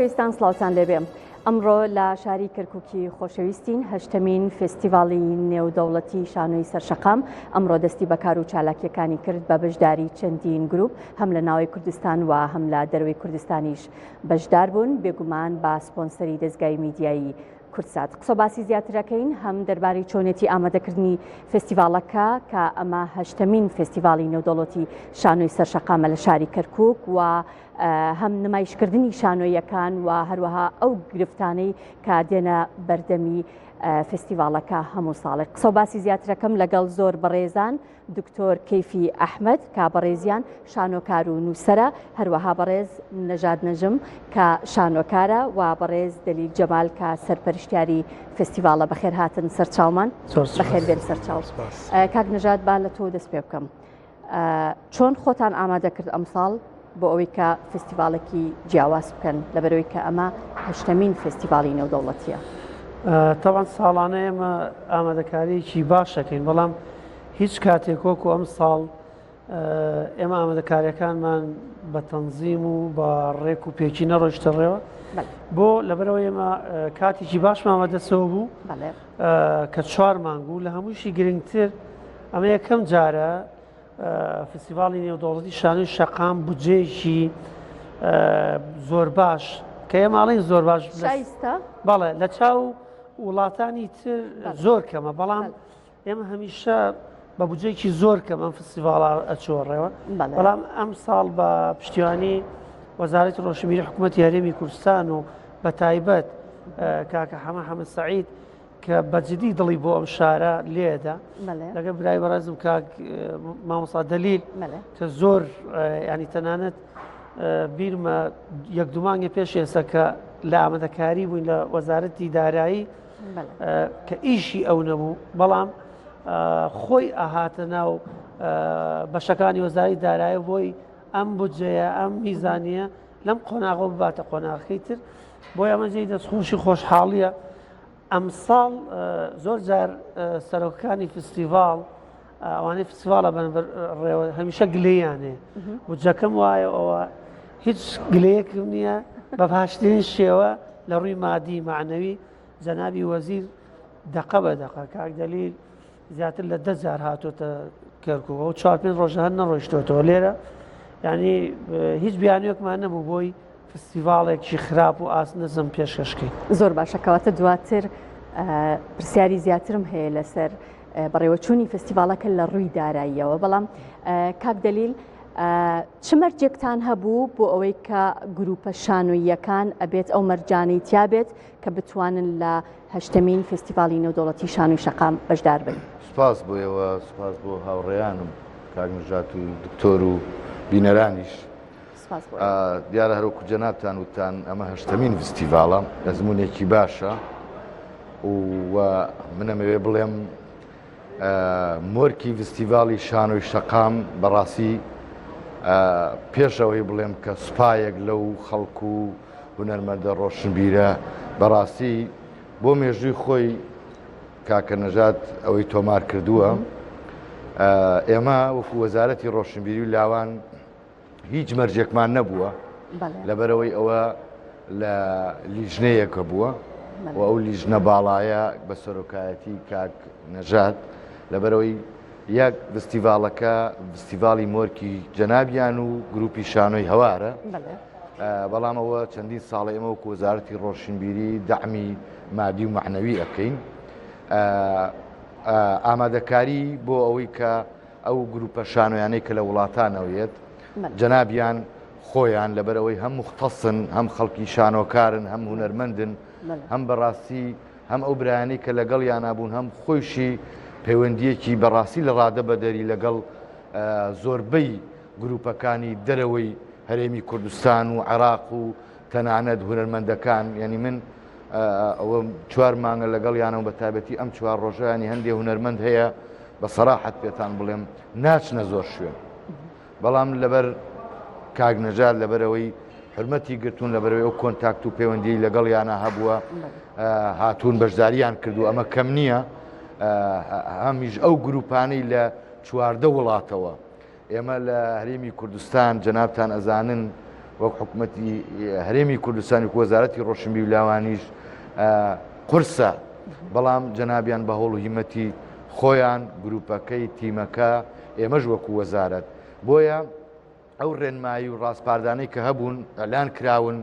خۆشەویستان سڵاوتان لێبێ ئەمڕۆ لە شاری کەرککی خۆشەویستین هەشتەمین فێستیڤاڵی نێودەوڵەتی شانۆی سەرشەقام ئەمڕۆ دەستی بەکار و چالاکیەکانی کرد بە بەشداری چەندین گروپ هەم لە ناوەی کوردستان و هەم لە دەروی کوردستانیش بەشدار بوون بێگومان بە سپۆنسەری دەزگای میدیایی کوردسات قسە باسی زیاترەکەین هەم دەربارەی چۆنێتی ئامادەکردنی فێستیڤاڵەکە کە ئەمە هەشتەمین فێستیڤاڵی نێودەوڵەتی شانۆی سەرشەقامە لە شاری کەرکک و هەم نمایشکردنی شانۆیەکان و هەروەها ئەو گرفتانەی کە دێنە بەردەمی فستیڤاڵەکە هەموو ساڵێک قسە باسی زیاترەکەم لەگەڵ زۆر بەڕێزان دکتۆر کەیفی ئەحمەد کە بەڕێزیان شانۆکار و نووسەرە، هەروەها بەڕێز نەژاد نەجم کە شانۆکارە و بەڕێز دەلیل جەمال کە سەرپەرشتیاری فێستیڤاڵە. بەخێرهاتن سەرچاومان. بەخێر بێن سەرچاو. کاک نەژاد با لە تۆ دەست پێ بکەم. چۆن خۆتان ئامادە کرد ئەمساڵ بۆ ئەوەی کە فستیڤاڵێکی جیاواز بکەن لەبەرەوەی کە ئەمە هەشتەمین فستیڤاڵی نێودەوڵەتیە؟ تەبعەن ساڵانە ئێمە ئامادەکاریەکی باش دەکەین بەڵام هیچ کاتێک وەکو ئەم ساڵ ئێمە ئامادەکاریەکانمان بە تەنزیم و بە ڕێک و پێکی نەڕۆیشتە ڕێوە بۆ لەبەرەوە ئێمە کاتێکی باشمان بەدەستەوە بوو کە چوار مانگ بوو لە هەمووشی گرنگتر ئەمە یەکەم جارە فستیڤاڵی نێودەوڵەتی شانۆی شەقام بودجەیەکی زۆر باش کە ئێمە ئەڵێین زۆر باش بەڵێ لە چاو وڵاتانی تر زۆر کەمە بەڵام ئێمە هەمیشە بە بودجەیەکی زۆر کەم ئەم فستیڤاڵە ئەچووە ڕێوە بەڵام ئەم ساڵ بە پشتیوانی وەزارەتی ڕۆشنبیری حکوومەتی هەرێمی کوردستان و بە تایبەت کاکە حەمە حەمە سەعید کە بە جدی دڵی بۆ ئەم شارە لێدا لەگە برای بەڕێزم کاک مامۆسا دەلیل کە زۆر ینی تەنانەت بیرمە یەک دومانگە پێش ئێستا کە لە ئامادەکاری بووین لە وەزارەتی دارایی کە ئیشی ئەو نەبوو بەڵام خۆی ئاهاتە ناو بەشەکانی وەزاری دارایی بۆی ئەم بودجەیە ئەم میزانیە لەم قۆناغە بباتە قۆناغەکەی تر بۆی ئەمە جێی دەستخۆشی خۆشحاڵیە ئەمساڵ زۆر جار سەرۆکانی فستیڤاڵ ئەوانەی فستیڤاڵە بن ڕێوە هەمیشە گلەیان هەیە بودجەکەم وایە ئەوە هیچ گلەیەکم نییە بە باشترین شێوە لە ڕووی مادی معنەوی جەنابی وەزیر دەقە بە دەقە کاک دەلیل زیاتر لە دە جار هاتۆتە کەرکوک ئەو چوار پێنج ڕۆژە هەر نەڕۆیشتۆتەوە لێرە یعنی هیچ بیانوێکمان نەبوو بۆی فستیڤاڵێکی خراپ و ئاست نزم پێشکەشکەین. زۆر باشە کەواتە دواتر پرسیاری زیاترم هەیە لەسەر بەڕێوەچوونی فستیڤاڵەکە لە ڕووی داراییەوە بەڵام کاک دەلیل چ مەرجێکتان هەبوو بۆ ئەوەی کە گروپە شانۆییەکان ئەبێت ئەو مەرجانەی تیابێت کە بتوانن لە هەشتەمین فێستیڤاڵی نێودەوڵەتی شانۆی شەقام بەشدار بن. سوپاس بۆ ئێوە، سوپاس بۆ هاوڕێیانم کاک نەژاد و دکتۆر و بینەرانیش. سوپاس بۆ ئێوە. دیارە هەروەکو جەنابتان وتتان ئەمە هەشتەمین فستیڤاڵە، ئەزموونێکی باشە و من ئەمەوێ بڵێم مۆرکی فستیڤاڵی شانۆی شەقام بەڕاستی پێش ئەوەی بڵێم کە سوپایەک لەو خەڵک و هونەرمەندە ڕۆشنبیرە بەڕاستی بۆ مێژووی خۆی کاکە نەژاد ئەوەی تۆمار کردووە ئێمە وەکو وەزارەتی ڕۆشنبیری و لاوان هیچ مەرجێکمان نەبووە لەبەرەوەی ئەوە لە لیژنەیەکە بووە و ئەو لیژنە باڵایە بە سەرۆکایەتی کاک نەژاد لەبەرەوەی یەک فستیڤاڵەکە فستیڤاڵی مۆرکی جەنابیان و گروپی شانۆی هەوارە بەڵام ئەوە چەندین ساڵە ئێمە وەکو وەزارەتی ڕۆشنبیری دەعمی مادی و مەعنەوی ئەکەین ئامادەکاری بۆ ئەوەی کە ئەو گروپە شانۆیانەی کە لە وڵاتانەوە یەت جەنابیان خۆیان لەبەرەوەی هەم مختصن هەم خەڵکی شانۆکارن هەم هونەرمەندن هەم بەڕاستی هەم ئەو برایانەی کە لەگەڵیانا بوون هەم خۆیشی پەیوەندیەکی بەڕاستی لە ڕادە بەدەری لەگەڵ زۆربەی گروپەکانی دەرەوەی هەرێمی کوردستان و عێراق و تەنانەت هونەرمەندەکان یعنی من ئەوە چوار مانگە لەگەڵیانەوە بە تایبەتی ئەم چوار ڕۆژانی هەندێ هونەرمەند هەیە بە سەراحەت پێتان بڵێم ناچنە زۆر شوێن بەڵام لەبەر کاک نەژاد لەبەرئەوەی حورمەتی گرتوون لەبەرئەوەی ئەو کۆنتاکت و پەیوەندیی لەگەڵیانا هەبووە هاتوون بەشداریان کردووە ئەمە کەم نییە هەمیش ئەو گروپانەی لە 14 وڵاتەوە ئێمە لە هەرێمی کوردستان جەنابتان ئەزانن. وەک حکوومەتی هەرێمی کوردستانی وەزارەتی ڕۆشنبیری و لاوانیش قورسە بەڵام جەنابیان بە هەوڵ و هیمەتی خۆیان گروپەکەی تیمەکە ئێمەش وەکو وەزارەت بۆیە ئەو ڕێنمایی و ڕاسپاردانەی کە هەبوون ئەلان کراون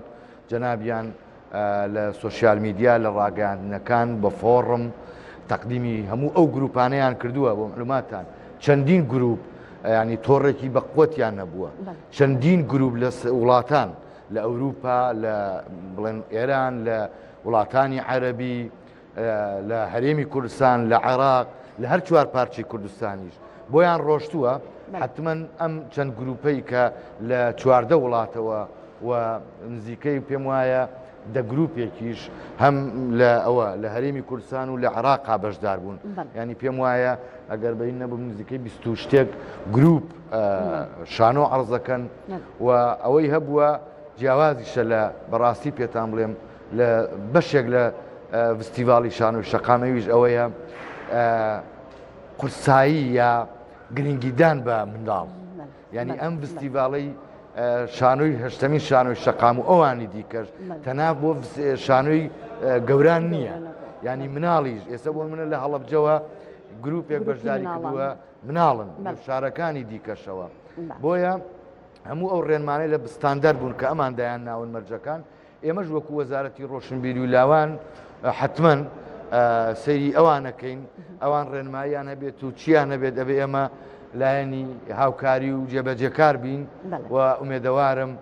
جەنابیان لە سۆشیال میدیا لە ڕاگەیاندنەکان بە فۆڕم تەقدیمی هەموو ئەو گروپانەیان کردووە بۆ معلوماتان چەندین گروپ ینی تۆڕێکی بەقوەتیان نەبووە چەندین گروپ لە وڵاتان لە ئەوروپا لە بڵێن ئێران لە وڵاتانی عەربی لە هەرێمی کوردستان لە عێراق لە هەر چوار پارچەی کوردستانیش بۆیان ڕۆشتووە حتمما ئەم چەند گروپەی کە لە 14 وڵاتەوە و نزیکەی پێم وایە دە گروپێکیش هەم لە ئەوە لە هەرێمی کوردستان و لە عێراقا بەشدار بوون ینی پێم وایە ئەگەر بەین نەبوو نزیکەی 20 شتێک گروپ شانۆ عرضەکەن و ئەوەی هەبووە جیاوازیشە لە بەڕاستی پێتان بڵێم لە بەشێک لە ڤستیڤاڵی شانۆی شەقام ئەویش ئەوەیە قورسایی یا گرنگیدان بە منداڵ یعنی ئەم ڤستیڤاڵی شانۆی هەشتەمین شانۆی شەقام و ئەوانی دیکەش تەنها بۆ شانۆی گەوران نییە ینی مناڵیش ئێستا بۆ منە لە هەڵەبجەوە گروپێک بەشداری کردووە مناڵن شارەکانی دیکەشەوە بۆیە هەموو ئەو ڕێنمانەی لە ستاندەر بوون کە ئەمان دایان ناون مەرجەکان ئێمەش وەکو وەزارەتی ڕۆشنبیری و لاوان حتمما سەیری ئەوانەکەین ئەوان ڕێنماییان هەبێت و چیان هەبێت ئەبێ ئێمە لایەنی هاوکاری و جێبەجێکار بین و ئومێدەوارم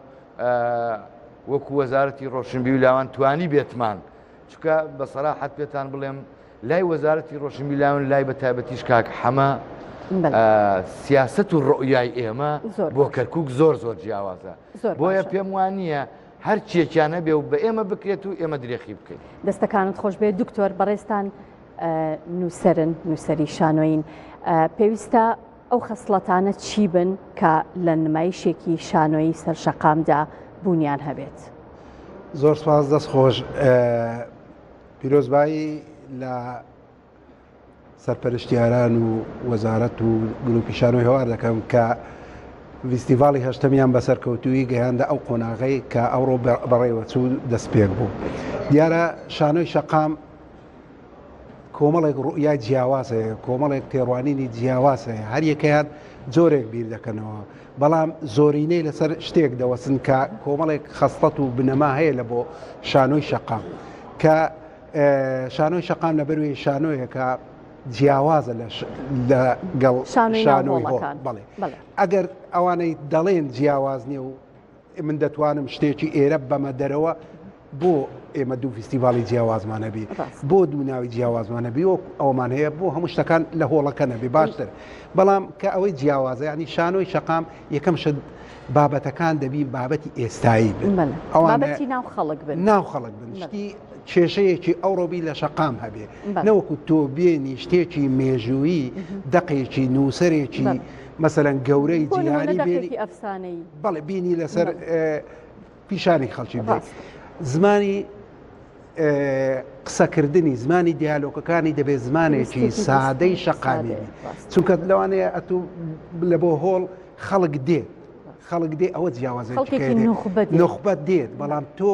وەکو وەزارەتی ڕۆشنبیری و لاوان توانی بێتمان چکە بە سەراحەت پێتان بڵێم لای وەزارەتی ڕۆشنبیری لاوان لای بە تایبەتیش کاک حەمە سیاست و ڕۆیای ئێمە بۆ کەرکک زۆر زۆر جیاوازە بۆیە پێم وانە هەر چیەکیان هەبێ و بە ئێمە بکرێت و ئێمە درێخی بکەین. دەستەکانت خۆش بێت دکتۆر بەڕێزتان نووسەرن نووسەری شانۆین پێویستە ئەو خەسڵەتانە چی بن کە لە نمایشێکی شانۆیی سەر شەقامدا بوونیان هەبێت؟ زۆر سپاس دەست خۆش پیرۆزبایی لە سەرپەرشتیاران و وەزارەت و گروپی شانۆی هەوار دەکەم کە ڤیستیڤاڵی هەشتەمیان بە سەرکەوتوویی گەیاندە ئەو قۆناغەی کە ئەوڕۆ بەڕێوەچوو دەستپێک بوو. دیارە شانۆی شەقام کۆمەڵێک ڕوئیای جیاواز هەیە، کۆمەڵێک تێڕوانینی جیاواز هەیە، هەر یەکەیان جۆرێک بیر دەکەنەوە، بەڵام زۆرینەی لەسەر شتێک دەوەستن کە کۆمەڵێک خەسڵەت و بنەما هەیە لە بۆ شانۆی شەقام کە شانۆی شەقام لەبەروی شانۆیەکە جیاوازە لە گەڵ شانۆی بەڵێ ئەگەر ئەوانەی دەڵێن جیاواز نییە و من دەتوانم شتێکی ئێرە بەمە دەرەوە بۆ ئێمە دوو فیستیڤاڵی جیاوازمان هەبی بۆ دوو ناوی جیاوازمان هەبی وەک ئەومان هەیە بۆ هەموو شتەکان لە هۆڵەکە نەبی باشتر بەڵام کە ئەوەی جیاوازە ینی شانۆی شەقام یەکەم شت بابەتەکان دەبی بابەتی ئێستایی بن ئەوانەتی ناو خەڵک بن ناو خەڵک بن شتی کێشەیەکی ئەوڕۆبی لە شەقام هەبێ نەوەکو تۆ بێنی شتێکی مێژوویی دەقێکی نووسەرێکی مەسەلەن گەورەی جیهانی بێنی ئەفسانەی بەڵێ بینی لەسەر پیشانی خەڵکی بێت زمانی قسەکردنی زمانی دیالۆکەکانی دەبێت زمانێکی سادەی شەقامی چونکە لەوانەیە ئەتوو لە بۆ هۆڵ خەڵک دێت خەڵک دێ ئەوە جیاوازە نخبەت دێت بەڵام تۆ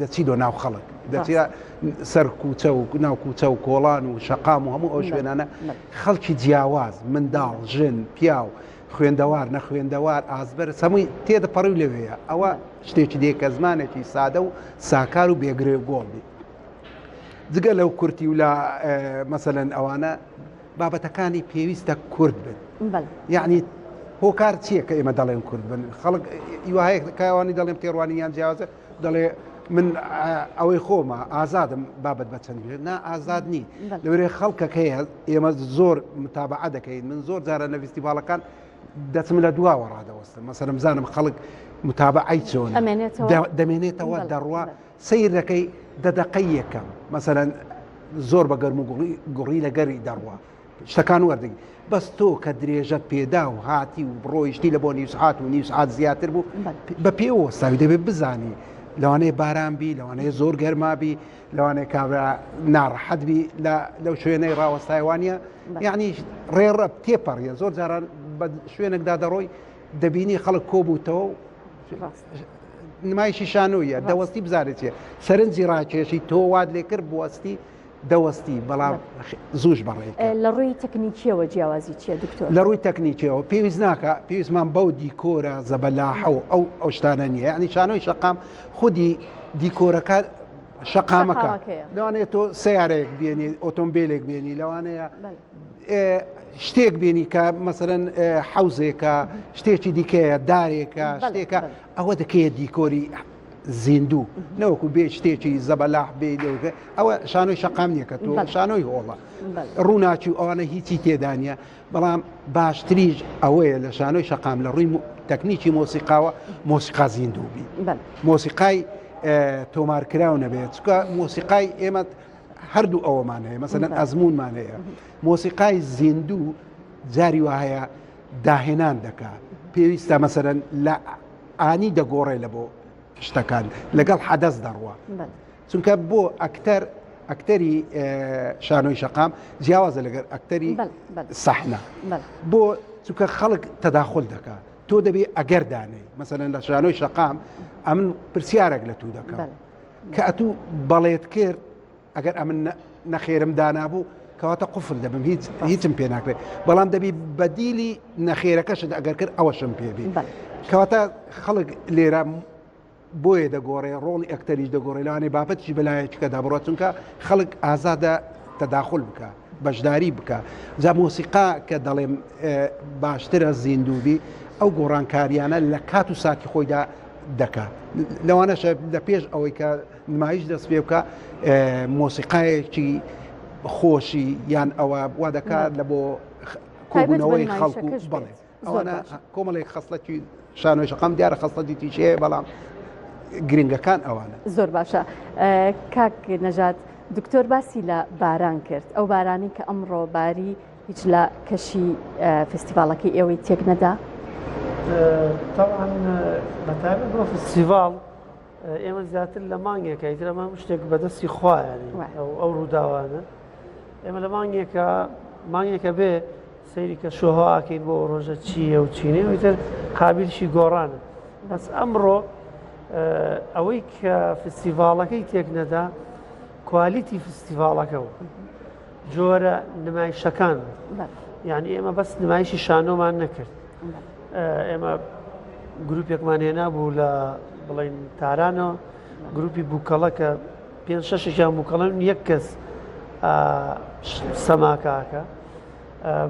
دەچی دۆ ناو خەڵک دەچیە سەر کوچە و ناو کوچە و کۆڵان و شەقام و هەموو ئەو شوێنانە خەڵکی جیاواز منداڵ ژن پیاو خوێندەوار نەخوێندەوار ئازبەر هەمووی تێدەپەڕی و لەوەیە ئەوە شتێکی دێ کە زمانێکی سادە و ساکار و بێگرێ و گۆڵ بی جگە لەو کورتی و لە مەسەلەن ئەوانە بابەتەکانی پێویستە کورد بن یعنی هۆکار چییە کە ئێمە دەڵێن کورد بن خەڵک ئیوهەیە کاوانی دەڵێم تێڕوانیان جیاوازە دەڵێ من ئەوەی خۆمە ئازادم بابەت بە چەند نا ئازاد نی لەورێ خەڵکەکەی ئێمە زۆر متابعە دەکەین من زۆر جارە لە فیستیڤاڵەکان دەچم لە دواوە ڕادەوەستم مەسەرم زانم خەڵک متابعەی چۆن دەمێنێتەوە دەڕوا سیر دەکەی دە دەقەی یەکەم مەسەلەن زۆر بە گەرم و گوڕی لە گەری دەڕوا شتەکان وەردەگری بەس تۆ کە درێژەت پێدا و هاتی و ڕۆیشتی لە بۆ نیوسعات و نیوسعات زیاتر بوو بە پێوە وەستاوی دەبێت بزانی لەوانەیە باران بی لەوانەیە زۆر گەرما بی لەوانەیە کابرا ناڕەحەت بی لەو شوێنەی ڕاوەستایوانە یعنی ڕێڕە تێپەڕیە زۆر جاران بە شوێنێکدا دەڕۆی دەبینی خەڵک کۆبووتەوە و. نمایشی شانۆیە دەوەستی بزانێت چیە سەرنجی ڕاکێشی تۆ وات لێ کرد بوەستی دەوەستی بەڵام زووش بەڕێ لە ڕووی تەکنیکیەوە جیاوازی چیە دکتۆر؟ لە ڕووی تەکنیکیەوە پێویست ناکە پێویستمان بەو دیکۆرە زەبەلاحە و ئەو ئەو شتانە نییە یعنی شانۆی شەقام خودی دیکۆرەکە شەقامەکە لەوانەیە تۆ سیارەیەک بێنی ئۆتۆمبیلێک بێنی لەوانەیە شتێک بینی کە مەسەرەن حەوزێکە شتێکی دیکەیە دارێکە شتێکە ئەوە دەکەیە دیکۆری زیندوو نەوەکو بێ شتێکی زەبەلاح بێ لەوگە ئەوە شانۆی شەقام نییە کە تۆ شانۆی هۆڵە ڕووناچی و ئەوانە هیچی تێدانە بەڵام باشتریش ئەوەیە لە شانۆی شەقام لە ڕووی تەکنیکی مۆسیقاوە مۆسیقا زیندوو بی مۆسیقای تۆمارکراو نەبێت چکە مۆسیقای ئێمە هەردوو ئەوەمان هەیە مەسەلەن ئەزمونمان هەیە مۆسیقای زیندوو جاری وا هەیە داهێنان دەکا پێویستە مەسەرەن لە ئانی دەگۆڕێ لە بۆ شتەکان لەگەڵ حەدەس دەڕوە چونکە بۆ ئەکتەر ئەکتەری شانۆی شەقام جیاوازە لەگەر ئەکتەری سەحنە بۆ چونکە خەڵک تەداخل دەکات تۆ دەبێ ئەگەر دانێ مەسەلەن لە شانۆی شەقام ئەمن پرسیارێک لە تو دەکەم کە ئەتوو بەڵێت کرد ئەگەر ئەمن نەخێرم دانابوو کەواتە قفل دەبم هیچ هیچم پێ ناکرێت بەڵام دەبی بەدیلی نەخێرەکەشت ئەگەر کرد ئەوەشم پێبی کەواتە خەڵک لێرە بۆیە دەگۆڕێ ڕۆڵی ئەکتەریش دەگۆڕێ لەوانەیە بابەتیش بەلایەکەدا بڕۆ چونکە خەڵک ئازادە تەداخل بکە بەشداری بکە جا مۆسیقا کە دەڵێم باشترە زیندوبی ئەو گۆڕانکاریانە لە کات و ساتی خۆیدا دەکات لەوانەشە لە پێش ئەوەی کە نمایش دەست پێ بکە مۆسیقایەکی خۆشی یان ئەوە وا دەکات لە بۆ کۆبوونەوەی خەڵک و بەڵێ ئەوانە کۆمەڵێک خەسڵەتی شانۆی شەقام دیارە خەسڵەتی تیش هەیە بەڵام گرنگەکان ئەوانە. زۆر باشە کاک نەژاد دکتۆر باسی لە باران کرد ئەو بارانی کە ئەمڕۆ باری هیچ لە کەشی فستیڤالەکەی ئێوەی تێک نەدا؟ طبعا بەتایبەت بۆ فستیڤاڵ ئێمە زیاتر لە مانگێکە ئیتر ئەمە هەموو شتێک بەدەستی خوایانی ئەو ڕووداوانە ئێمە لە مانگێکە مانگێکە بێ سەیری کە شۆهاکەین بۆ ڕۆژە چییە و چینێ ئیتر قابلشی گۆڕانە بەس ئەمڕۆ ئەوەی کە فستیڤاڵەکەی تێک نەدا quality فستیڤاڵەکە بوو جۆرە نمایشەکان یعنی ئێمە بەس نمایشی شانۆمان نەکرد ئێمە گروپێکمان هێنا بوو لە بڵین تارانەوە گروپی بووکەڵە کە پێ شەشێکیان بووکەڵن یەک کەس سەماکاکە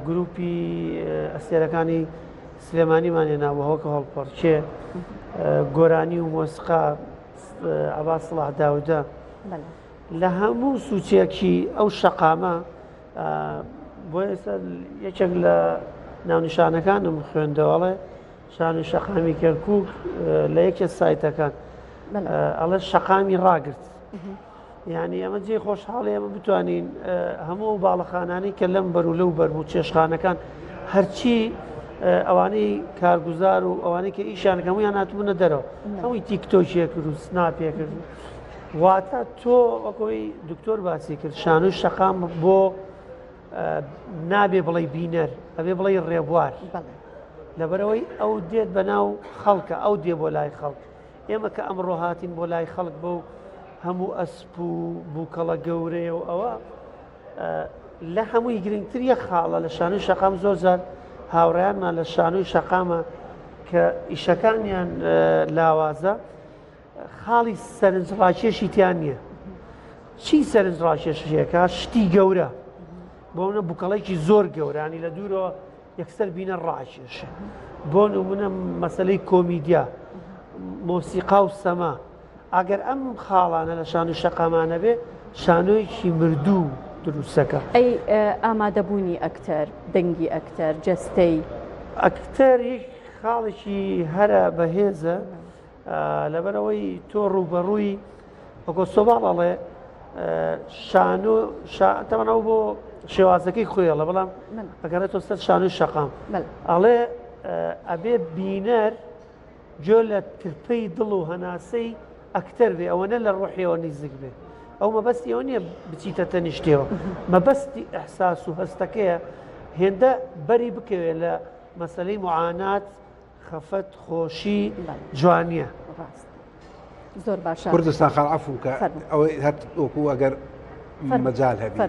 گروپی ئەستێرەکانی سلێمانیمان هێنا بۆ هەوکە هەڵپەڕکێ گۆرانی و مۆسیقا عباس سڵاح داودە لە هەموو سوچێکی ئەو شەقامە بۆ ئێستا یەکێک لە ناونیشانەکانم خوێندەوەڵێ شانی شەقامی کەرکک لە یەکێ سایتەکان ئەڵێ شەقامی ڕاگرت یعنی ئەمە جێ خۆشحاڵی ئەمە بتوانین هەموو ئەو باڵەخانانی کە لەم بەر و لەو بەر بوو چێشخانەکان هەرچی ئەوانەی کارگوزار و ئەوانەی کە ئیشیان هەمویان هاتبوونە دەرەوە هەمووی تیکتۆکیە کرد و سناپێ کرد واتە تۆ وەکەوەی دکتۆر باسی کرد شانۆی شەقام بۆ نابێ بڵێ بینەر ئەبێ بڵێ ڕێبوار لەبەرەوەی ئەو دێت بەناو خەڵکە ئەو دێ بۆ لای خەڵک ئێمە کە ئەمڕۆ هاتین بۆ لای خەڵک بەو هەموو ئەسپ و بووکەڵە گەورەیە و ئەوە لە هەمووی گرنگتر یەک خاڵە لە شانۆی شەقام زۆر جار هاوڕیانمان لە شانۆی شەقامە کە ئیشەکانیان لاوازە خاڵی سەرنجڕاکێشی تیان نییە چی سەرنجڕاکێشەکە شتی گەورە بۆ منە بووکەڵێکی زۆر گەورانی لە دوورەوە یەکسەر بینەر ڕاکێشێ بۆ نمونە مەسلەی کۆمیدیا مۆسیقا و سەما ئەگەر ئەم خاڵانە لە شان و شەقامانە بێ شانۆیەکی مردوو دروستەکە. ئەی ئامادەبوونی ئەکتەر، دەنگی ئەکتەر، جەستەی. ئەکتەر یەک خاڵێکی هەرە بەهێزە لەبەرئەوەی تۆ ڕووبەڕووی وەکۆ سۆباڵ ئەڵێ شانۆ تەمان ئەو بۆ شێوازەکەی خۆی ئەڵێ بەڵام ئەگەڕێتەوە سەر شانۆی شەقام ئەڵێ ئەبێ بینەر گوێ لە ترپەی دڵ و هەناسەی ئەکتەر بێ ئەوەنە لە ڕۆحیەوە نیزک بێ ئەو مەبەستی ئەوە نییە بچیتە تەنیشتەوە مەبەستی ئەحساس و هەستەکەیە هێندە بەری بکەوێت لە مەسلەی معانات. خەفەت خۆشی جوانیە. ڕاست زۆر باشە. کوردستان خاڵ عەفوم کە ئەوەی هەر وەکو ئەگەر مەجال هەبی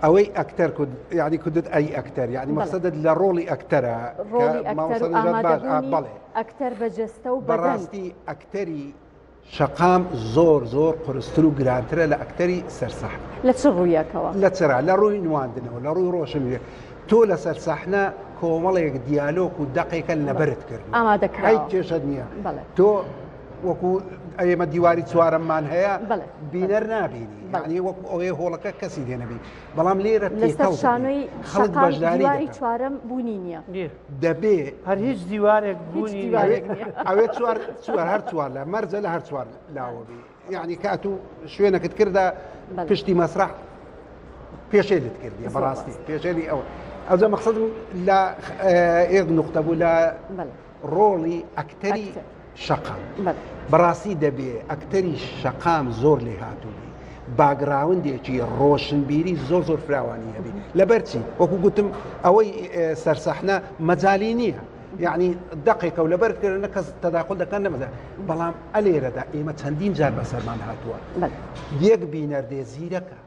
ئەوەی ئەکتەر کورد یعنی کوردت ئەی ئەکتەر یعنی مەقسەدت لە ڕۆڵی ئەکتەرە ڕۆڵی ئەکتەر و ئامادەبوونی ئەکتەر بە جەستە و بەڕاستی ئەکتەری شەقام زۆر زۆر قورستر و گرانترە لە ئەکتەری سەر سەحنە. لە چ ڕوویەکەوە؟ لە چرا؟ لە ڕووی نواندنەوە، لە ڕووی ڕۆشنبیری. تۆ لەسەر سەحنە کۆمەڵێک دیالۆک و دەقێکە لەبەرت کردووە. ئامادە کراوە. هیچ کێشەت نییە. بەڵێ. تۆ وەکو ئێمە دیواری چوارەممان هەیە، بەڵێ. بینەر نابینی. بەڵێ. یعنی وەکو ئەوەیە هۆڵەکە کەسی لێ نەبی. بەڵام لێرە لەسەر تێکەڵ دەبی. شانۆی خەڵک شەقام بەشداری دیواری دەکا. چوارەم بوونی نییە. نییە. دەبێ هەر هیچ دیوارێک هیچ بوونی نییە. دیوارێک نییە. ئەوێ چوار چوار هەر چوار لە مەرجە لە هەر چوار لاوە بی یعنی کە ئەتوو شوێنەکەت کردە بەڵێ. پشتی مەسرح پێشێلت کردیە زۆر بەڕاستی ڕاست. پێشێلی ئەوە ئەوجا مەقسەدم لە ئێک نوقتە بوو لە بەڵێ. ڕۆڵی ئەکتەری ئەکتەر. شەقام. بەڵێ. بەڕاستی دەبێ ئەکتەری شەقام زۆر لێهاتوو بی، background ێکی ڕۆشنبیری زۆر زۆر فراوانی هەبی. لەبەر چی؟ وەکو گوتم ئەوەی سەر سەحنە مەجالی نییە. یعنی دەقێکە و لەبەر کردنە کەس تەداخل دەکەن نەمەدا بەڵام ئەلێرەدا ئێمە چەندین جار بەسەرمان هاتووە یەک بینەر دێ زیرەکە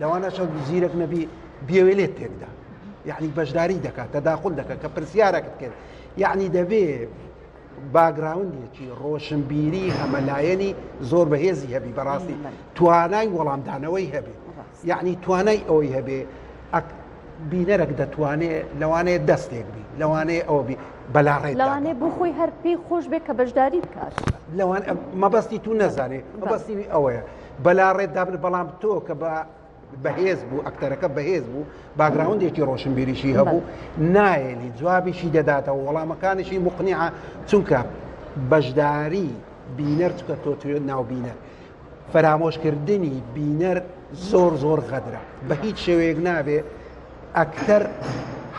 لەوانەشە زیرەک نەبی بیەوێ لێت تێکدا یعنی بەشداری دەکات تەداخل دەکات کە پرسیارەکەت کرد یعنی دەبێ background ێکی ڕۆشنبیری هەمەلایەنی زۆر بەهێزی هەبی بەڕاستی توانای وەڵامدانەوەی هەبێ یعنی توانای ئەوەی هەبێ بینەرەک دەتوانێ لەوانەیە دەستێک بی لەوانەیە ئەوە بی بەلاڕێ لەوانەیە بۆ خۆی هەر پێی خۆش بێ کە بەشداری بکات لەوان مەبەستی تو نەزانێ مەبەستی ئەوەیە بەلاڕێت دابن بەڵام تۆ کە بە بەهێز بوو ئەکتەرەکە بەهێز بوو background ێکی ڕۆشنبیریشی هەبوو نایەلی جوابیشی دەداتەوە وەڵامەکانیشی مقنیعە چونکە بەشداری بینەر چکە تۆ توێت ناو بینەر فەرامۆشکردنی بینەر زۆر زۆر غەدرە بە هیچ شێوەیەک نابێ ئەکتەر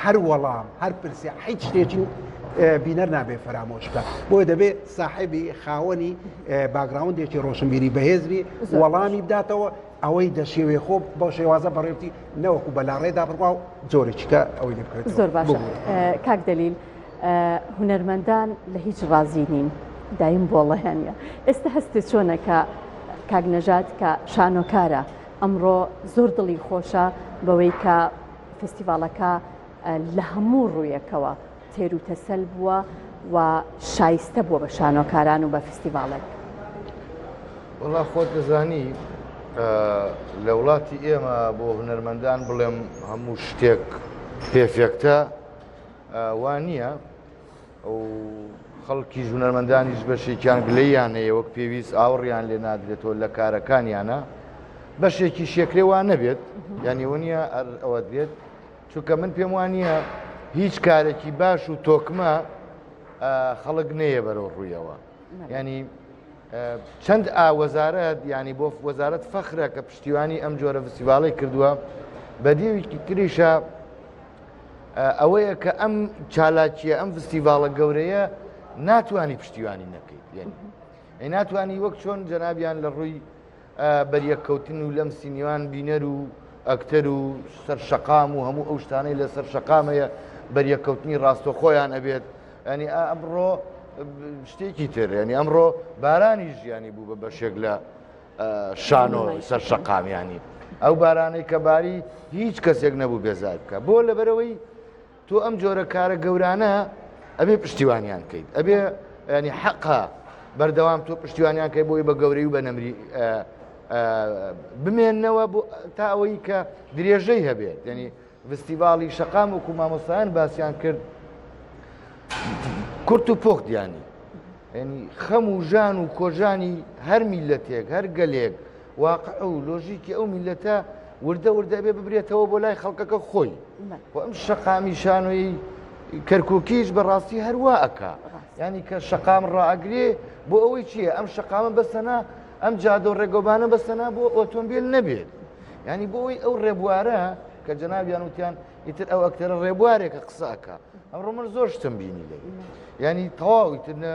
هەر وەڵام هەر پرسیار هیچ شتێکی بینەر نابێ فەرامۆش بکە بۆیە دەبێ ساحێبی خاوەنی background ێکی ڕۆشنبیری بەهێزبی وەڵامی بداتەوە ئەوەی دەشێوێ خۆ بەو شێوازە بەڕێوتی نەوەکو بەلاڕێدا بڕوا و جۆرێکیکە ئەوەی لێ بکرێت زۆر باشە کاک دەلیل هونەرمەندان لە هیچ ڕازی نین دایم بۆڵەیان ئێستا هەستێ چۆنە کە کاک نەژاد کە شانۆکارە ئەمڕۆ زۆر دڵی خۆشە بەوەی کە فستیڤاڵەکە لە هەموو ڕوویەکەوە تێر و تەسەل بووە و شایستە بووە بە شانۆکاران و بە فستیڤاڵێک. وەڵا خۆت دەزانی لە وڵاتی ئێمە بۆ هونەرمەندان بڵێم هەموو شتێک perfect ە وا نییە و خەڵکیش هونەرمەندانیش بەشێکیان گلەییان هەیە وەک پێویست ئاوڕیان لێ نادرێتەوە لە کارەکانیانە بەشێکی شێکرێ وا نەبێت یعنی ئەوە نییە ئەوە بێت چونکە من پێم وانە هیچ کارێکی باش و تۆکمە خەڵک نەیە بەرەو ڕوویەوە ینی چەند ئا وەزارەت ینی بۆ وەزارەت فەخرە کە پشتیوانی ئەم جۆرە فستیڤاڵی کردووە بە دیوێکی تریشە ئەوەیە کە ئەم چالاکیە ئەم فستیڤاڵە گەورەیە ناتوانانی پشتیوانی نەکەیت یعنی ئەی ناتوانانی وەک چۆن جەنابیان لە ڕووی بەریەککەوتن و لەم سینیوان بینەر و ئەکتەر و سەر شەقام و هەموو ئەو شتانەی لە سەر شەقامەیە بەریەککەوتنی ڕاستەخۆیان ئەبێت ینی ئەمڕۆ شتێکی تر ینی ئەمڕۆ بارانی ژیانی بوو بە بەشێک لە شانۆ سەر شەقامیانی ئەو بارانەی کە باری هیچ کەسێک نەبوو بێزار بکە بۆ لەبەرەوەی تۆ ئەم جۆرە کارە گەورانە ئەبێ پشتیوانیان کەیت ئەبێ ینی حەقا بەردەوام تۆ پشتیوانیان کەی بۆی بە گەورەی و بە نەمری بمێنەوە بۆ تا ئەوەی کە درێژەی هەبێت ینی فستیڤاڵی شەقام وەکو مامۆستایان باسیان کرد کورت و پۆخت ینی ینی خەم و ژان و کۆژانی هەر میلەتێک هەر گەلێک واقع و لۆژیکی ئەو میلەتە وردە وردە بێ ببرێتەوە بۆ لای خەڵکەکە خۆی و ئەم شەقامی شانۆی کەرکووکیش بەڕاستی هەروا ئەکا ینی کە شەقام ڕائگرێ بۆ ئەوەی چییە ئەم شەقامە بەسەنا ئەم جادە و ڕێگۆبانە بەسەنا بۆ ئۆتۆمبیل نەبێت ینی بۆ ئەوەی ئەو ڕێبوارە کە جەنابیان وتیان ئیتر ئەو ئەکتەرە ڕێبوارێکە قسە ئەکا ئەمڕۆ من زۆر شتم بینی لێ ینی تەواو ئیتر نە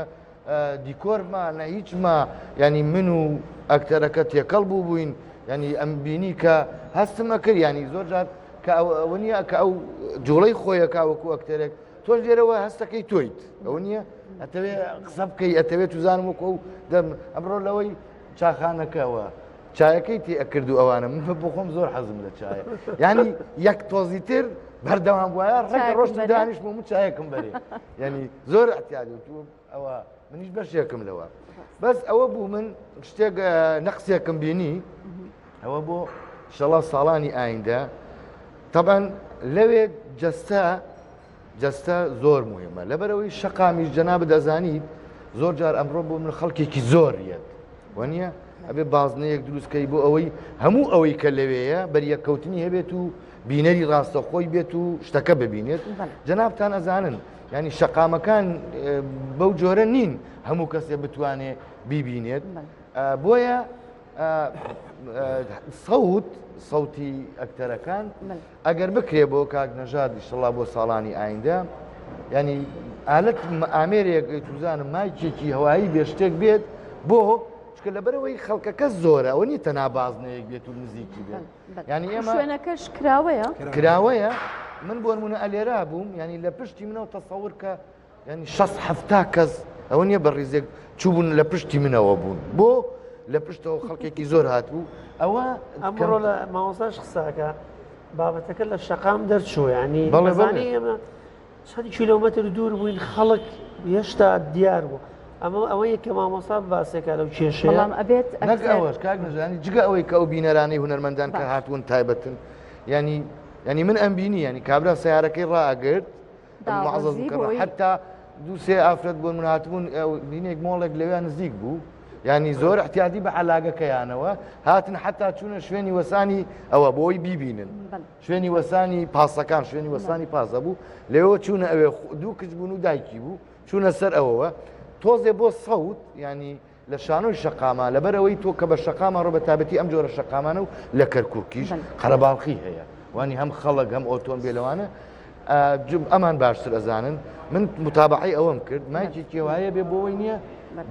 دیکۆرما نە هیچما ینی من و ئەکتەرەکە تێکەڵ بوو بووین ینی ئەم بینی کە هەستم ئەکرد ینی زۆر جار کە ئەوە نییە کە ئەو جوڵەی خۆیەکە وەکو ئەکتەرێک. تۆش لێرەوە هەستەکەی تۆیت ئەوە نییە ئەتەوێ قسە بکەی ئەتەوێت توزانم وەکو ئەو دەم ئەمڕۆ لەوەی چاخانەکەەوە چایەکەی تێ ئەکرد و ئەوانە من بۆ خۆم زۆر حەزم لە چایە ینی یەک تۆزی تر بەردەوام وایە ڕێک ڕۆشت دانیشم و من چایەکم بەرێ ینی زۆر احتیاجی تو ئەوە منیش بەشێکم لەوە بەس ئەوە بوو من شتێک نەقسێکم بینی ئەوە بۆ شەڵا ساڵانی ئایندە تەبەن لەوێ جەستە جەستە زۆر مهمە لەبەرەوەی شەقامیش جەنابت دەزانیت زۆر جار ئەمڕۆ بۆ من خەڵکێکی زۆر یەت وەنیە ئەبێ بازنەیەک دروستکەی بۆ ئەوەی هەموو ئەوەی کە لەوێیە بەریەککەوتنی هەبێت و بینەری ڕاستەخۆی بێت و شتەکە ببینێت جەنابتان ئەزانن ینی شەقامەکان بەو جۆرە نین هەموو کەسێ بتوانێ بیبینێت بۆیە سەوت سەوتی ئەکتەرەکان ئەگەر بکرێ بۆ کاک نەژاد ئیشەڵا بۆ ساڵانی ئایندە ینی ئالەت ئامێرێک توزانم مایکێکی هەوایی بێ شتێک بێت بۆ چکە لەبەرەوەی خەڵکەکە زۆرە ئەوە نیە تەنا بازنەیەک بێت و نزیکی بێت ینی ئێمە شوێنەکەش کراوەیە کراوەیە من بۆ نمونە ئەلێرا بووم ینی لە پشتی منەوە تەسەور کە یانی شەست حەفتا کەس ئەوە نییە بە ڕیزێک چووبوون لە پشتی منەوە بوون بۆ لە پشتەوە خەڵکێکی زۆر هاتبوو ئەوە ئەمڕۆ لە مامۆستاش قساکە بابەتەکە لە شەقام دەرچوو ینی بەڵێ بەڵێ ئێمە چەند کیلۆمەتر دوور بووین خەڵک هێشتا دیار بوو ئەمە ئەوەیە کە مامۆستا باسێکە لەو کێشەیە بەڵام ئەبێت نەک ئەوەش کاک نەژانی جگە ئەوەی کە ئەو بینەرانەی هونەرمەندان کە هاتوون تایبەتن ینی ینی من ئەم بینی ینی کابرا سیارەکەی ڕائگرت حتا دوو سێ ئافرەت بۆن من هاتبوون دینێک مۆڵێک لەوێ نزیک بوو ینی زۆر احتیادی بە علاگەکەیانەوە هاتن حتا چوونە شوێنی وەسانی ئەوە بۆی بیبینن شوێنی وەسانی پاسەکان شوێنی وەسانی پاسە بوو لەوە چوونە ئەوێ دوو کچ بوون و دایکی بوو چوونە سەر ئەوەوە تۆزێ بۆ سەوت ینی لە شانۆی شەقاما لەبەر ئەوەی تۆ کە بە شەقاما ڕۆ بە تابەتی ئەم جۆرە شەقامانە و لە کەرکوکیش قەرەباڵخی هەیە وانی هەم خەڵک هەم ئۆتۆمبیلەوانە ئەمان باشتر ئەزانن من متابعی ئەوەم کرد مایکێکی وایە بێ بۆەوەی نییە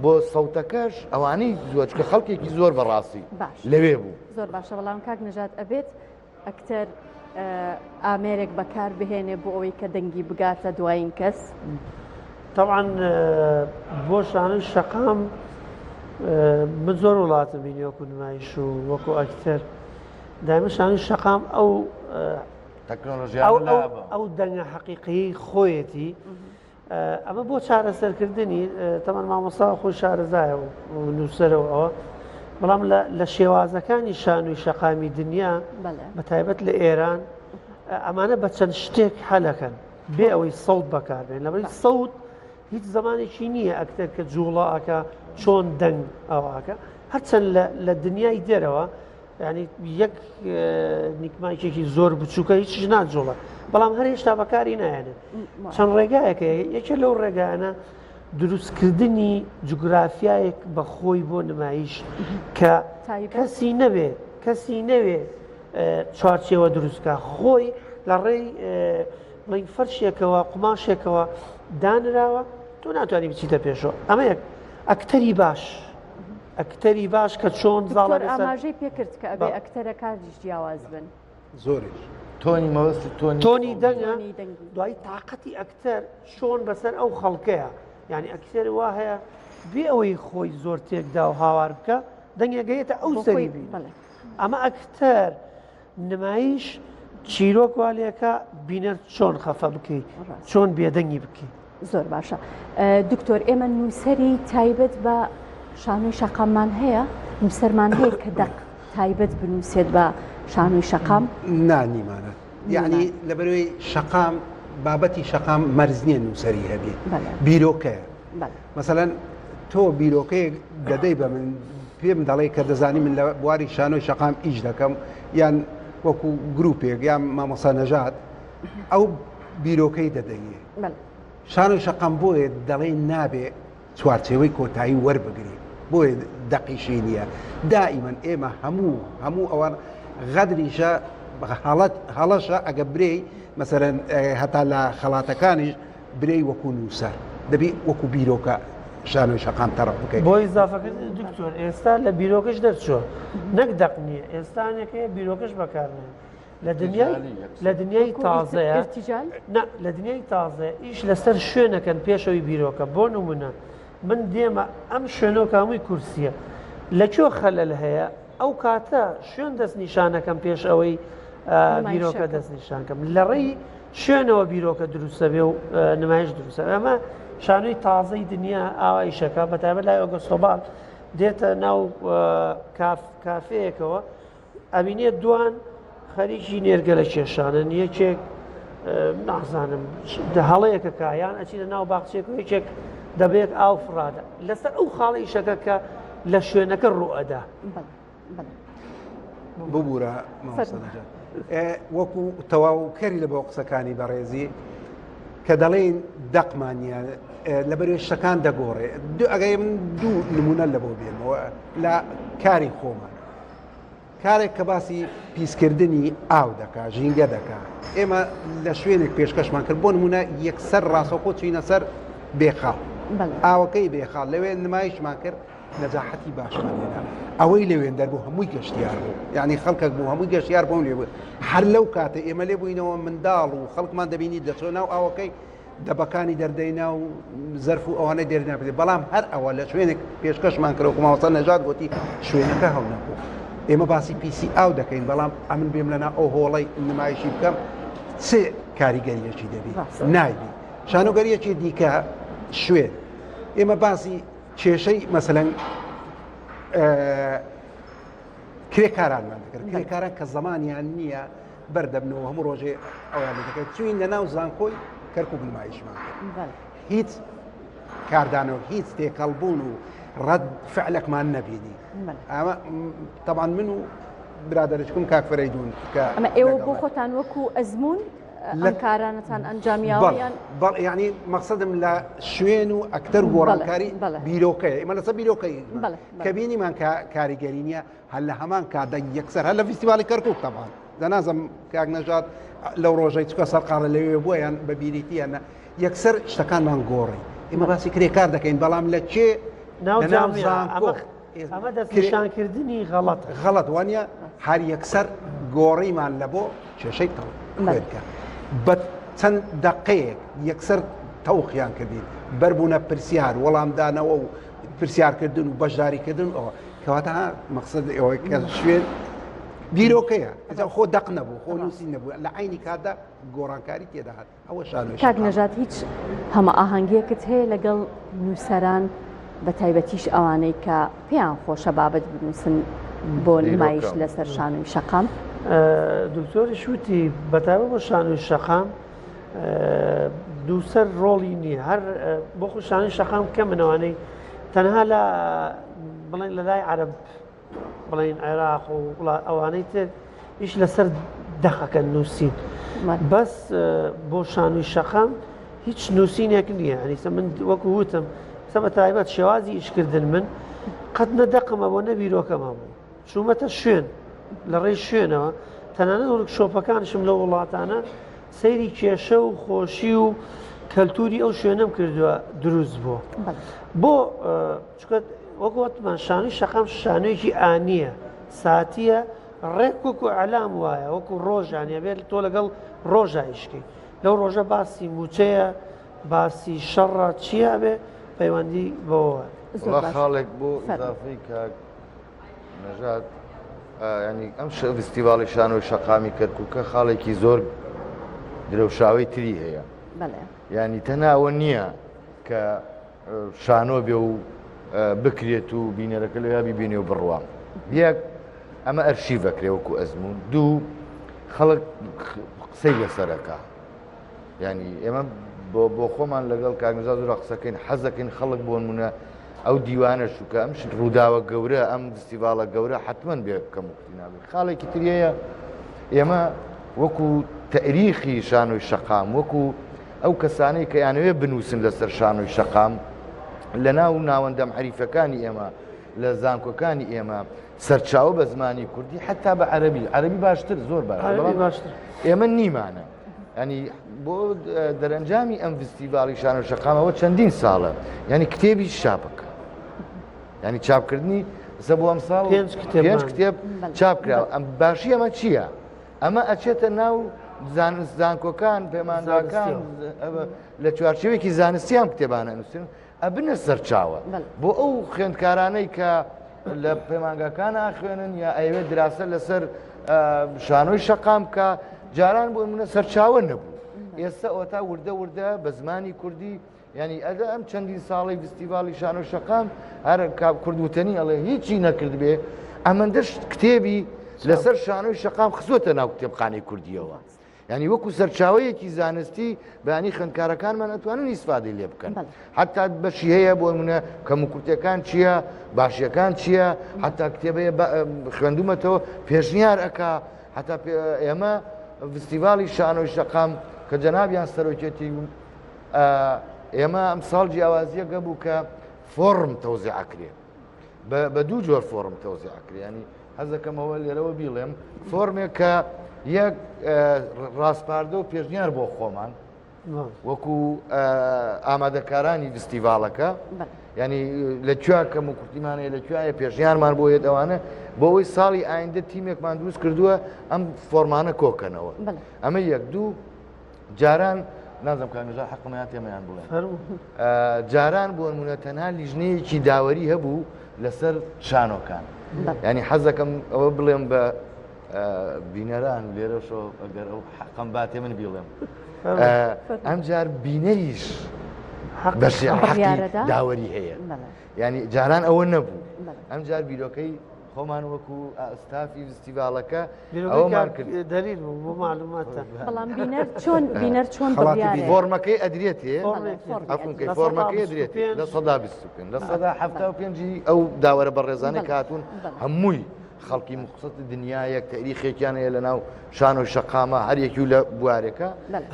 بۆ سەوتەکەش ئەوانەی زۆچکە خەڵکێکی زۆر بەڕاستی لەوێ بوو زۆر باشە بەڵام کاک نەژاد ئەبێت ئەکتەر ئامێرێک بەکار بهێنێ بۆ ئەوەی کە دەنگی بگاتە دوایین کەس؟ تەبعەن بۆ شانۆی شەقام من زۆر وڵاتم بینی وەکو نمایش و وەکو ئەکتەر دایمە شانۆی شەقام ئەو ئەو دەنگە حەقیقی خۆیەتی ئەمە بۆ چارەسەرکردنی تەمان مامۆستا خۆی شارەزایە و نووسەرەوە ئەوە بەڵام لە شێوازەکانی شانوی شەقامی دنیا بە تایبەت لە ئێران ئەمانە بە چەند شتێک حەلەکەن بێ ئەوەی سەوت بەکاربێن لەبەری سەوت هیچ زمانێکی نییە ئەکتەر کە جوڵاکە چۆن دەنگ ئەوکە هەرچەند لە دنیای دەرەوە یانی یەک نیکمایکێکی زۆر بچووکە هیچ ناجوڵە بەڵام هەر هێشتا بەکاری نایەنن چەند ڕێگایەکە یەکێ لەو ڕێگایانە دروستکردنی جوگرافیایەک بە خۆی بۆ نمایش کە کەسی نەبێ کەسی نەوێ چوارچێوە دروستکە خۆی لە ڕێی بڵین فەرشێکەوە قوماشێکەوە دانراوە تۆ ناتوانانی بچیتە پێشەوە ئەمە یەک ئەکتەری باش ئەکتەری باش کە چۆن زاڵە دکتۆر ئاماژەی پێکرد کە ئەبێ ئەکتەرەکانیش جیاواز بن. زۆریش. تۆنی مەبەست تۆنی تۆنی دەنگە دوایی تااقەتی ئەکتەر چۆن بەسەر ئەو خەڵکەیە یعنی ئەکتەر وا هەیە بێ ئەوەی خۆی زۆر تێکدا و هاوار بکە دەنگێگەیەتە ئەو سەری بی ئەمە ئەکتەر نمایش چیرۆک وا لێکە بینەر چۆن خەفە بکەی چۆن بێدەنگی بکەی. زۆر باشە دکتۆر ئێمە نووسەری تایبەت بە شانۆی شەقاممان هەیە نووسەرمان هەیە کە دەق تایبەت بنووسێت بە شانۆی شەقام نا نیمانە یعنی لەبەرەوەی شەقام بابەتی شەقام مەرز نییە نووسەری هەبێ بیرۆکەیە مەسەلەن تۆ بیرۆکەیەک دەدەی بە من پێم دەڵێ کە دەزانی من لە بواری شانۆی شەقام ئیش دەکەم یان وەکو گروپێک یان مامۆسا نەژاد ئەو بیرۆکەی دەدەیێ شانۆی شەقام بۆیە دەڵێ نابێ چوارچێوەی کۆتایی وەربگری بۆیە دەقیشی نییە دائیمەن ئێمە هەموو هەموو ئەوان غەدریشە هەڵەشە ئەگە برێی مەسەرەن هەتا لە خەڵاتەکانیش برێی وەکو نووسەر دەبی وەکو بیرۆکە شانۆی شەقام تەڕح بکەیت. بۆ ئیزافەکردن دکتۆر ئێستا لە بیرۆکەش دەرچووە نەک دەق نییە ئێستا هەنێک هەیە بیرۆکەش بەکارنێن. لە دنیای لە دنیای تازەیە لە دنیای تازە ئیش لەسەر شوێنەکەن پێشەوەی بیرۆکە بۆ نمونە من دێمە ئەم شوێنەوە هەمووی کورسیە لە کوێ خەلەل هەیە ئەو کاتە شوێن دەست نیشانەکەم پێش ئەوەی بیرۆکە دەست نیشانکەم لە ڕێی شوێنەوە بیرۆکە دروستە بێ و نمایش دروستە ئەمە شانۆی تازەی دنیا ئاوایشەکە بەتایبەت لای ئۆگۆستۆبال دێتە ناو کاف کافەیەکەوە ئەبینێت دوان خەریکی نێرگەلە کێشانن یەکێک نازانم هەڵەیەکە کا یان ئەچینە ناو باخچێک و یەکێک دەبێت ئاو فڕادە لەسەر ئەو خاڵە ئیشەکە کە لە شوێنەکە ڕوئەدا ببوورە وەکو تەواوکەری لە بۆ قسەکانی بەڕێزی کە دەڵێن دەقمانە لەبەرێ شتەکان دەگۆڕێ ئەگەی من دوو نمونە لە بۆ بێنەوە لە کاری خۆمان کارێک کە باسی پیسکردنی ئاو دەکا ژینگە دەکا ئێمە لە شوێنێک پێشکەشمان کرد بۆ نمونە یەکسەر ڕاستەوخۆ چوینە سەر بێخاڵ ئاوەکەی بێخاڵ لەوێ نمایشمان کرد نەجاحەتی باشمان هێنا ئەوەی لەوێن دەربوو هەمووی گەشتیار بوو یعنی خەڵکێک بوو هەمووی گەشتیار بۆم لێ بوو هەر لەو کاتە ئێمە لێ بووینەوە منداڵ و خەڵکمان دەبینی دەچۆ ناو ئاوەکەی دەبەکانی دەردەینا و زەرف و ئەوانەی دێرنا بدێ بەڵام هەر ئەوە لە شوێنێک پێشکەشمان کرد وەکو مامۆستا نەژاد گوتی شوێنەکە هەو نەبوو ئێمە باسی پیسی ئاو دەکەین بەڵام ئەمن بێم لەنا ئەو هۆڵەی نمایشی بکەم چ کاریگەریەکی دەبی نایبی شانۆگەریەکی دیکە شوێن ئێمە باسی کێشەی مەسەلەن کرێکارانمان دەکرد کرێکاران کە زمانیان نییە بەردەبنەوە هەموو ڕۆژێ ئەویان دەکرد چوین لە ناو زانکۆی کەرکک نمایشمان هیچ کاردانەوە هیچ تێکەڵبوون و ڕەت فعلێکمان نەبینی ئەمە تەبان من و برادەرچکم کاک فەرەیدون کە ئەمە ئێوە بۆ خۆتان وەکو ئەزمون لە کارانەتان ئەنجامیاوە بەڵ ینی مەقصدم لە شوێن و ئەکتەر گۆڕانکاری بیرۆکەیە ئمە لەسەر بیرۆکەی کە بینیمان کاریگەری نییە هەر لە هەمان کاتدا یەکسەر هەر لە فیستیوالی کەرکک تەبان دەنازم کاک نەژاد لەو ڕۆژەی چکە سەرقاڵە لەوێ بووە یان بە بیریتیان نە یەکسەر شتەکانمان گۆڕی ئێمە باسی کرێکار دەکەین بەڵام لە کێ ناو زانکۆ ئەمە دەستنیشانکردنی غەڵەت غەڵەت وانە هەر یەکسەر گۆڕیمان لە بۆ کێشەی تەڵ بە چەند دقەیەک یەکسەر تەوخیان کردین بەربوونە پرسیار وەڵامدانەوە و پرسیارکردن و بەشداریکردن ئەوە کەواتە مەقصد ئەوەی کە شوێن بیرۆکەیە خۆ دەق نەبوو خۆ نووسی نەبوو لە عینی کاتدا گۆڕانکاری تێداهات ئەوە شانۆی کاک نەژاد هیچ هەمە ئاهەنگیەکت هەیە لەگەڵ نووسەران بە تایبەتیش ئەوانەی کە پێیان خۆشە بابەت بنووسن بۆ نمایش لەسەر شانۆی شەقام دکتۆری شوتی بەتایبەت بۆ شانۆی شەقام نووسەر ڕۆڵی نییە هەر بۆ خوشانی شەقام کە منەوانەی تەنها لە بڵێن لە لای عەرب بڵێن عێراق و وڵات ئەوانەی تر ئیش لەسەر دەقەکە نووسین بەس بۆ شانوی شەقام هیچ نووسینێک نییە ئەنیسە من وەکو وتم سە بە تایبەت شێوازی ئیشکردن من قەت نە دەقمە بۆ نەبیرۆکەمە بوو چوومەتە شوێن لە ڕێی شوێنەوە تەنانەت وەرکشۆپەکانشم لە وڵاتانە سەیری کێشە و خۆشی و کەلتوری ئەو شوێنەم کردووە دروست بووە بۆ چکە وەک وتمان شانوی شەقام شانۆیەکی ئانییە ساتیە ڕێک وەکو ئەلام وایە وەکو ڕۆژانە بێت تۆ لەگەڵ ڕۆژە ئیشکەی لەو ڕۆژە باسی موچەیە باسی شەڕە چییە بێ پەیوەندی بەوە خاڵێک بۆ ئیزافەی کاک نەژاد ینی ئەم فستیواڵی شانۆی شەقامی کەرکووکە خاڵێکی زۆر درەوشاوەی تری هەیە ینی تەناوە نییە کە شانۆ بێ و بکرێت و بینەرەکە لەویا ببینێ و بڕوا یەک ئەمە ئەرشیڤەکرێ وەکو ئەزمون دوو خەڵک قسەی لەسەرەکە یانی ئێمە بۆ بۆ خۆمان لەگەڵ کاک نەژاد زۆر قسەکەین حەزەکەین خەڵک بۆ نمونە ئەو دیوانە شوکە ئەم شت ڕووداوە گەورە ئەم فستیڤاڵە گەورە حتمما بێ کەم و کوتی نابێت خاڵێکی تریەیە ئێمە وەکو تەریخی شانۆی شەقام وەکو ئەو کەسانەی کە یانەوێ بنووسن لەسەر شانۆی شەقام لە ناو ناوەندە مەعریفەکانی ئێمە لە زانکۆکانی ئێمە سەرچاوە بە زمانی کوردی حتا بە عەربی عەربی باشتر زۆر باشتر ئێمە نیمانە ینی بۆ دەرەنجامی ئەم فستیڤاڵی شانۆ شەقامەوە چەندین ساڵە ینی کتێبی چاپەکە ینی چاپکردنی زە بۆ ئەم ساڵ پێنج کتێب چاپ کرا ئەم باشی ئەمە چییە؟ ئەمە ئەچێتە ناو زانست زانکۆکان پەیمانگاکان لە چوارچێوەیەکی زانستی ئەم کتێبانە نووسن ئەبنە سەرچاوە بۆ ئەو خوێندکارانەی کە لە پەیمانگاکان ئاخوێنن یا ئەیەوێت دراسە لەسەر شانۆی شەقام بکە جاران بۆ منە سەرچاوە نەبوو ئێستا ئۆتا وردە وردە بە زمانی کوردی یانی ئەگە ئەم چەندین ساڵەی فستیڤاڵی شانۆ شەقام هەر کاک کورد وتەنی ئەڵێ هیچی نەکردبێ ئەمەندەش کتێبی لەسەر شانۆی شەقام خستووەتە ناو کتێبخانەی کوردیەوە یعنی وەکو سەرچاوەیەکی زانستی بەیانی خوێندکارەکانمان ئەتوانن ئیسفادەی لێ بکەن حتا بەشی هەیە بۆ منە کەم و کورتەکان چییە باشیەکان چییە حتا کتێبەیە خوێندومەتەوە پێشنیار ئەک حتا ئێمە فستیڤاڵی شانۆی شەقام کە جەنابیان سەرۆکێتی ئێمە ئەمساڵ جیاوازیەکە بوو کە فۆڕم تەوزیع ئەکرێ بە دوو جۆر فۆڕم تەوزیع ئەکرێ ینی حەزەکەمەوە لێرەوە بیڵێم فۆرمێک کە یەک ڕاسپاردە و پێشنیار بۆ خۆمان وەکو ئامادەکارانی فستیڤالەکە ینی لە کوێ کەم و کورتیمانەیە لە کوایە پێشنیارمان بۆ یەت ئەوانە بۆ ئەوەی ساڵی ئایندە تیمێکمان دروست کردووە ئەم فۆرمانە کۆکەنەوە ئەمە یەک دوو جاران نازم کاک نەژاد حەقمە یان تێمەیان بڵێن جاران بۆ نمونە تەنها لیژنەیەکی داوەری هەبوو لەسەر شانۆکان ینی حەزەکەم ئەوە بڵێم بە بینەران لێرەشۆ ئەگەر ئەو حەقم باتێ من بیڵێم ئەم جار بینەریش بەشی داوەری هەیە ینی جاران ئەوە نەبوو ئەم جار بیرۆکەی خۆمان وەکو ستافی فستیڤاڵەکە ئەوەمان کرد دەلیل بوو بۆ معلوماتتان بەڵام بینەر چۆن بینەر چۆن بڕیارێ فۆرمەکەی ئەدرێتێ ئەفونکەی فۆرمەکەی ئەدرێتێ 25% 75% ئەو داوەرە بەڕێزانەی کە هاتوون هەمووی خەڵکی مخصەت دنیایەک تەریخێکیان هەیە لە ناو شان و شەقامە هەر یەکی و لە بوارێکە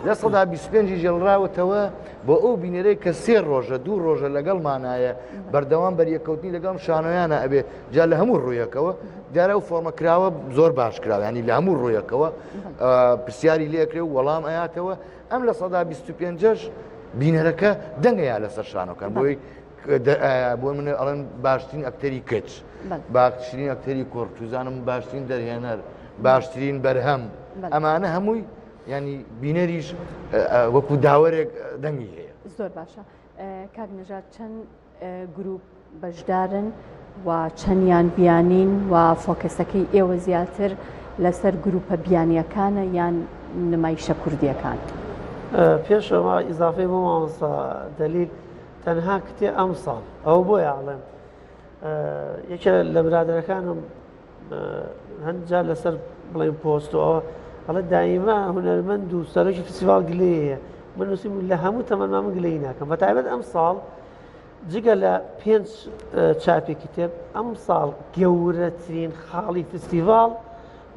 25% ژێڵراوەتەوە بۆ ئەو بینەرەی کە سێ ڕۆژە دوو ڕۆژە لەگەڵمانایە بەردەوام بەریەکەوتنی لەگەڵم شانۆیانە ئەبێ جا لە هەموو ڕوویەکەوە دیارە ئەو فۆرمە کراوە زۆر باش کراوە ینی لە هەموو ڕوویەکەوە پرسیاری لێکرێ و وەڵام ئەیاتەوە ئەم 25%ش بینەرەکە دەنگەیە لەسەر شانۆکان بۆی بۆ من ئەڵێن باشترین ئەکتەری کچ باشترین ئەکتەری کوڕ توزانم باشترین دەرهێنەر باشترین بەرهەم ئەمانە هەمووی ینی بینەریش وەکو داوەرێک دەنگی هەیە زۆر باشە کاک نەژاد چەند گروپ بەشدارن و چەندیان بیانین و فۆکەسەکەی ئێوە زیاتر لەسەر گروپە بیانیەکانە یان نمایشە کوردیەکان؟ پێش ئەوە ئیزافەی بۆ مامۆستا دەلیل تەنها کتێ ئەمساڵ ئەوە بۆیە ئەڵێم یەکێ لە برادەرەکانم هەندجار لەسەر بڵێن پۆست و ئەوە ئەڵێ دایمە هونەرمەند و سەرۆکی فستیڤاڵ گلەیە هەیە من نووسیم لە هەموو تەمەنما من گلەیی ناکەم بە تایبەت ئەم ساڵ جگە لە پێنج چاپی کتێب ئەم ساڵ گەورەترین خاڵی فستیڤاڵ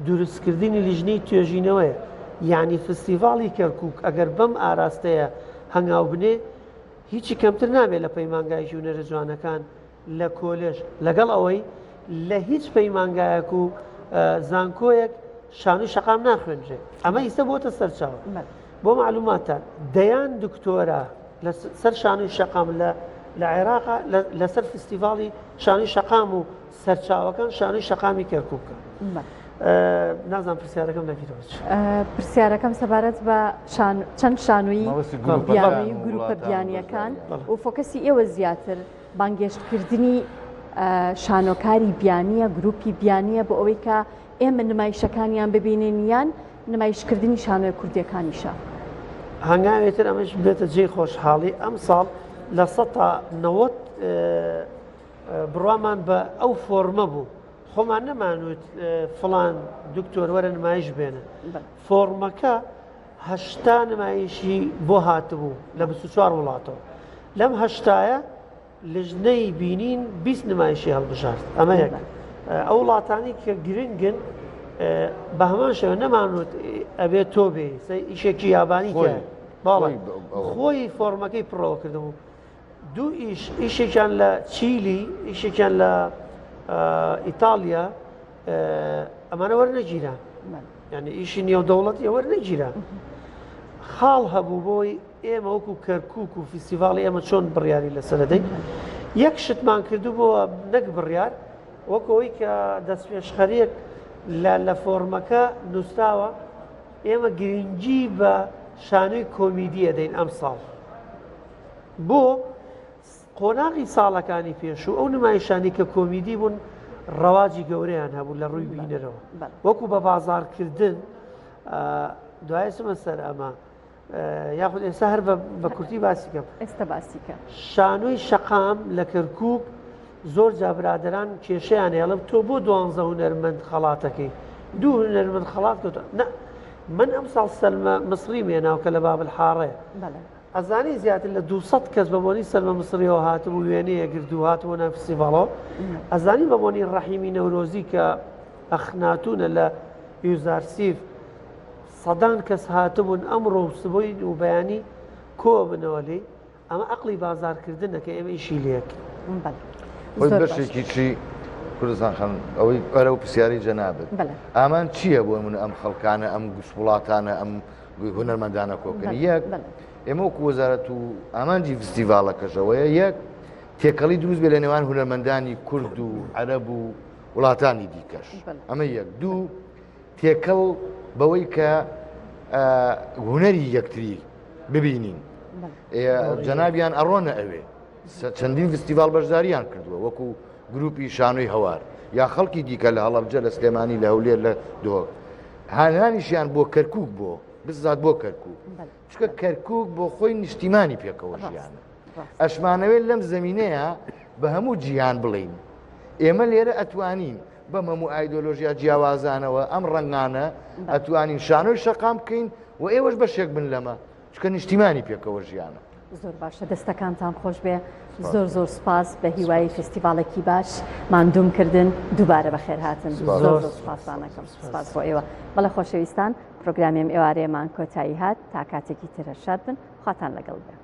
دروستکردنی لیژنەی توێژینەوەیە یعنی فستیڤاڵی کەرکک ئەگەر بەم ئاراستەیە هەنگاو بنێ هیچی کەمتر نابێت لە پەیمانگای هونەرە جوانەکان لە کۆلێژ، لەگەڵ ئەوەی لە هیچ پەیمانگایەک و زانکۆیەک شانۆی شەقام ناخوێنرێ ئەمە ئیستا بۆتە سەرچاوە بۆ معلوماتان دەیان دکتۆرا لەسەر شانۆی شەقام لە لە عێراق لەسەر فستیڤاڵی شانۆی شەقام و سەرچاوەکان شانۆی شەقامی کەرکووکە نازان پرسیارەکەم لەبیرەوە پرسیارەکەم سەبارەت بە چەند شانۆی گروپە بیانیەکان و فۆکەسی ئێوە زیاتر بانگێشتکردنی شانۆکاری بیانییە، گروپی بیانییە بۆ ئەوەی کە ئێمە نمایشەکانیان ببینین یان نمایشکردنی شانۆیە کوردیەکانیشە. هەنگاوێ تر ئەمەش بێتە جێی خۆشحاڵی ئەمساڵ 90% بڕوامان بە ئەو فۆرمە بوو خۆمان نەمانوت فڵان دکتۆر وەرە نمایش بێنە فۆرمەکە 80 نمایشی بۆ هاتبوو لە 24 وڵاتەوە لەم هەشتایە لژنەی بینین 20 نمایشی هەڵبژارد ئەمە یەک ئەو وڵاتانی کە گرنگن بە هەمان شێوە نەمانوت ئەبێت تۆ بێ ئیشێکی یابانی باڵ خۆی فۆرمەکەی پڕەوە کردبوو دوو ئیش ئیشێکیان لە چیلی ئیشێکیان لە ئیتالیا ئەمانە وەرنەگیران یعنی ئیشی نێودەوڵەتی وەرنەگیرا خاڵ هەبوو بۆی ئێمە وەکو کەرکوک و فیستیڤاڵی ئێمە چۆن بڕیاری لەسەر دەدەین یەک شتمان کردو بۆ نەک بڕیار وەک ئەوەی کە دەستپێشخەریەک لە لە فۆرمەکە نووسراوە ئێمە گرنگی بە شانۆی کۆمیدی ئەدەین ئەمساڵ بۆ قۆناغی ساڵەکانی پێشوو ئەو نمایشانی کە کۆمیدی بوون ڕەواجی گەورەیان هەبوو لە ڕووی بینەرەوە وەکو بە بازارکردن دوای سمە سەر ئەمە یاخود ئێستا هەر بە کورتی باسی کەم ئێستا باسی کە شانۆی شەقام لە کەرکک زۆر جا برادران کێشەیان هێڵم تۆ بۆ دوانزە هونەرمەند خەڵاتەکەی دوو هونەرمەند خەڵات کە نە من ئەم ساڵ سەلمە مسری مێناو کە لە بابل حاڕێ ئەزانی زیاتر لە 200 کەس بە بۆنی سەلمە مسریەوە هاتبوو وێنەیە گرد و هاتبوو ناو فستیڤاڵەوە ئەزانی بە بۆنی ڕەحیمی نەورۆزی کە ئەخناتونە لە یوزارسیف سەدان کەس هاتبوون ئەمڕۆ و سبەی و بەیانی کۆبنەوە لێی ئەمە عەقڵی بازاڕکردنە کە ئێمە ئیشی لێ ئەکەین. بەڵێ. خۆی زۆر باش. بەشێکی چی کوردستان خان ئەوەی ئەرە و پرسیاری جەنابت بەڵێ. ئامان چییە بۆ من ئەم خەڵکانە ئەم گشت وڵاتانە ئەم هونەرمەندانە کۆکەن بەڵێ، یەک بەڵێ. ئێمە وەکو وەزارەت و ئامانجی فستیڤاڵەکەشەوەیە یەک تێکەڵی دروست بێ لە نێوان هونەرمەندانی کورد و عەرەب و وڵاتانی دیکەش بەڵێ. ئەمە یەک دوو تێکەڵ بەوەی کە هونەری یەکتری ببینین جەنابیان ئەڕۆنە ئەوێ چەندین فستیڤال بەشداریان کردووە وەکو گروپی شانۆی هەوار یا خەڵکی دیکە لە هەڵەبجە لە سلێمانی لە هەولێر لە دهۆک هانانیشیان بۆ کەرکک بۆ بزات بۆ کەرکک چکە کەرکک بۆ خۆی نیشتیمانی پێکەوە ژیانە ئەشمانەوێت لەم زمینەیە بە هەموو جیهان بڵین ئێمە لێرە ئەتوانین بەم هەموو ئایدۆلۆژیا جیاوازانەوە ئەم ڕەنگانە ئەتوانین شانۆی شەقام بکەین و ئێوەش بەشێک بن لەمە چکە نیشتیمانی پێکەوە ژیانە. زۆر باشە دەستەکانتان خۆش بێ زۆر زۆر سپاس بە هیوای فستیڤالێکی باش ماندووم کردن دووبارە بەخێرهاتن زۆر زۆر سپاسانەکەم سپاس بۆ ئێوە بەڵێ خۆشەویستان پرۆگرامیم ئێوارەیەمان کۆتایی هات تا کاتێکی ترە شاد بن خواتان لەگەڵ بێ.